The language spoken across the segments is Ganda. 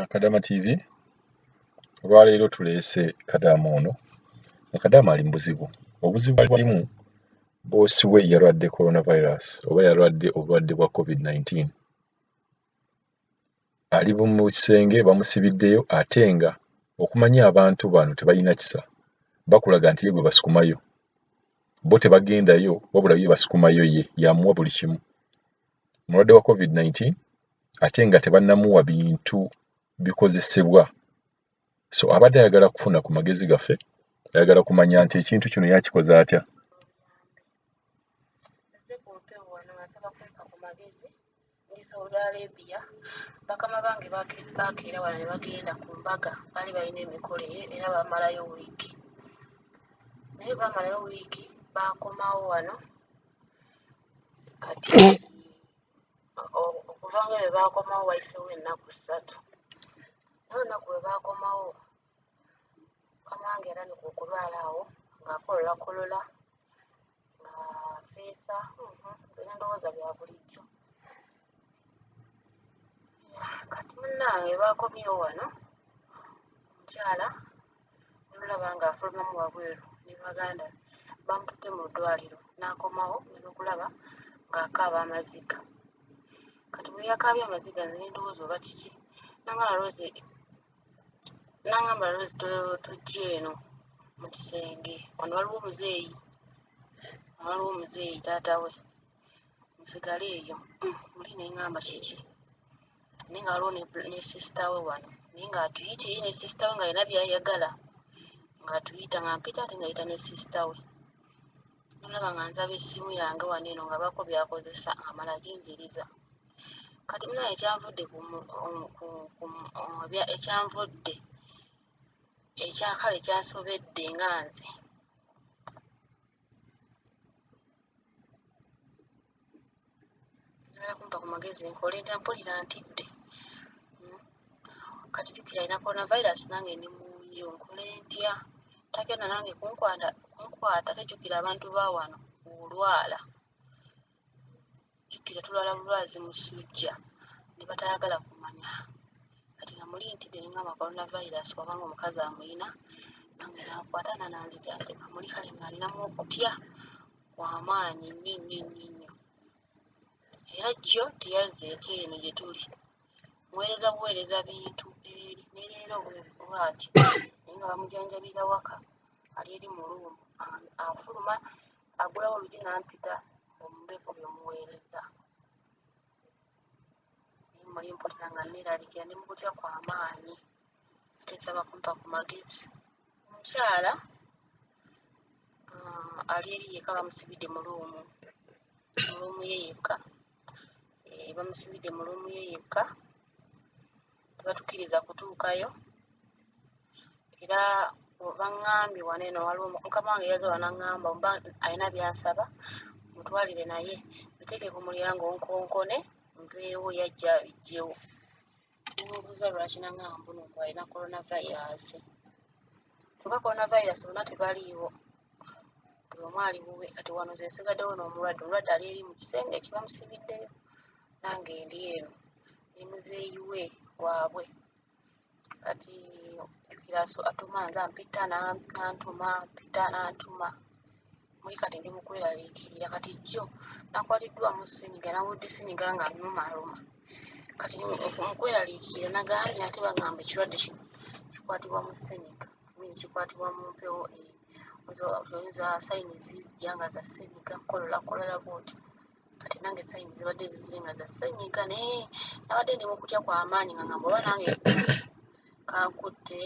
Kadama TV, olwaleero tuleese Kadaama ono, nga Kadaama ali mu buzibu. Obuzibu bw'alimu, boosi we yalwadde coronavirus oba yalwadde obulwadde bwa COVID-19. Ali mu kisenge bamusibiddeyo ate nga okumanya abantu bano tebalina kisa, bakulaga nti ye gwe basukumayo. Bo tebagendayo wabula ye basukumayo ye y'amuwa buli kimu. Mulwadde wa COVID-19 ate nga tebannamuwa bintu bikozesebwa. So abadde ayagala kufuna ku magezi gaffe, ayagala kumanya nti ekintu kino yakikoze atya. Nze ku mpewo wano nga nsaba kumpa ku magezi. Ndi Saudi Arabia. Bakama bange bakeera wano ne bagenda ku mbaga. Baali balina emikolo eyo era baamalayo wiiki. Naye baamalayo wiiki baakomawo wano kati okuva nga bwe baakomawo wayiseewo ennaku 3. Naye olunaku lwe baakomawo mukama wange yatandika okulwala awo ng'akololakolola ng'afeesa nze ne ndowooza bya bulijjo. Kati munnange baakomyewo wano omukyala ne mulaba ng'afulumamu wabweru ne baganda be bamututte mu ddwaliro n'akomawo ne bakulaba ng'akaaba amaziga. Kati bwe yakaabye amaziga nze ne ndowooza oba kiki n'aŋŋamba Rose n'aŋŋamba Rose tojja eno mu kisenge wano waliwo omuzeeyi waliwo omuzeeyi taata we musigale eyo. Muli ne ŋŋamba kiki naye nga waliwo ne sister we wano naye ng'atuyita ye ne sister we ng'alina by'ayagala ng'atuyita ng'ampita ate ng'ayita ne sister we. Nolaba nga nsaba essimu yange wano eno ng'abaako by'akozesa ng'amala aginziriza. Kati munnange ekyanvudde ku ekyanvudde kale kyansobedde nga nze. Njagala kumpa ku magezi nkole ntya mpulira ntidde. Kati jjukira alina coronavirus nange ndi mu nju nkole ntya? Tagenda nange kunkwata ate jjukira abantu ba wano olwala. Jjukira tulwala bulwazi musujja ne batayagala kumanya. Kati nga muli ntidde ne ŋŋamba coronavirus bw'aba ng'omukazi amuyina nange n'ankwata n'anzita ate muli kale nga ninamu okutya kw'amaanyi nnyo nnyo nnyo nnyo. Era jjo teyazzeeko eno gye tuli. Muweereza buweereza bintu eri ne leero bw'ati naye nga bamujanjabira waka ali eri mu luumu afuluma aggulawo oluggi n'ampita mbu bye muweereza. Naye muli mpulira nga neeraliikirira ndi mu kutya kwa maanyi ate nsaba kumpa ku magezi. Omukyala ali eri yekka bamusibidde mu luumu ye yekka bamusibidde mu luumu ye yekka tebatukkiriza kutuukayo era baŋŋambye wano eno waliwo mukama wange yazze wano n'aŋŋamba oba alina by'asaba mutwalire naye biteeke ku mulyango nkonkone nveewo yajja abiggyewo. Ne mubuuza lwaki n'aŋŋamba mbu nno mbu alina coronavirus. Kyokka coronavirus bonna tebaliiwo buli omu ali wuwe kati wano nze nsigaddewo n'omulwadde omulwadde ali eri mu kisenge kye bamusibiddeyo nange ndi eno ne muzeeyi we waabwe. Kati jjukira atuma nze ampita n'antuma ampita n'antuma muli kati ndi mu kweraliikirira kati jjo nakwatiddwamu ssennyiga nawulidde ssennyiga ng'annumaaluma. Kati mu kweraliikirira nagambye ate bagamba ekirwadde kino kikwatibwa mu ssennyiga kikwatibwa mu mpewo oyinza sayini zijja nga za ssennyiga kukololakolola bw'otyo. Kati nange sayini zibadde zizze nga za ssennyiga naye nabadde ndi mu kutya kwa maanyi nga ŋŋamba oba nange kankutte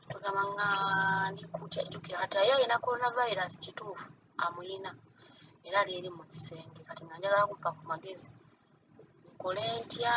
kwegamba nga ndi kutya jjukira kati ye alina coronavirus kituufu amuyina era ali eri mu kisenge kati nga njagala kumpa ku magezi nkole ntya?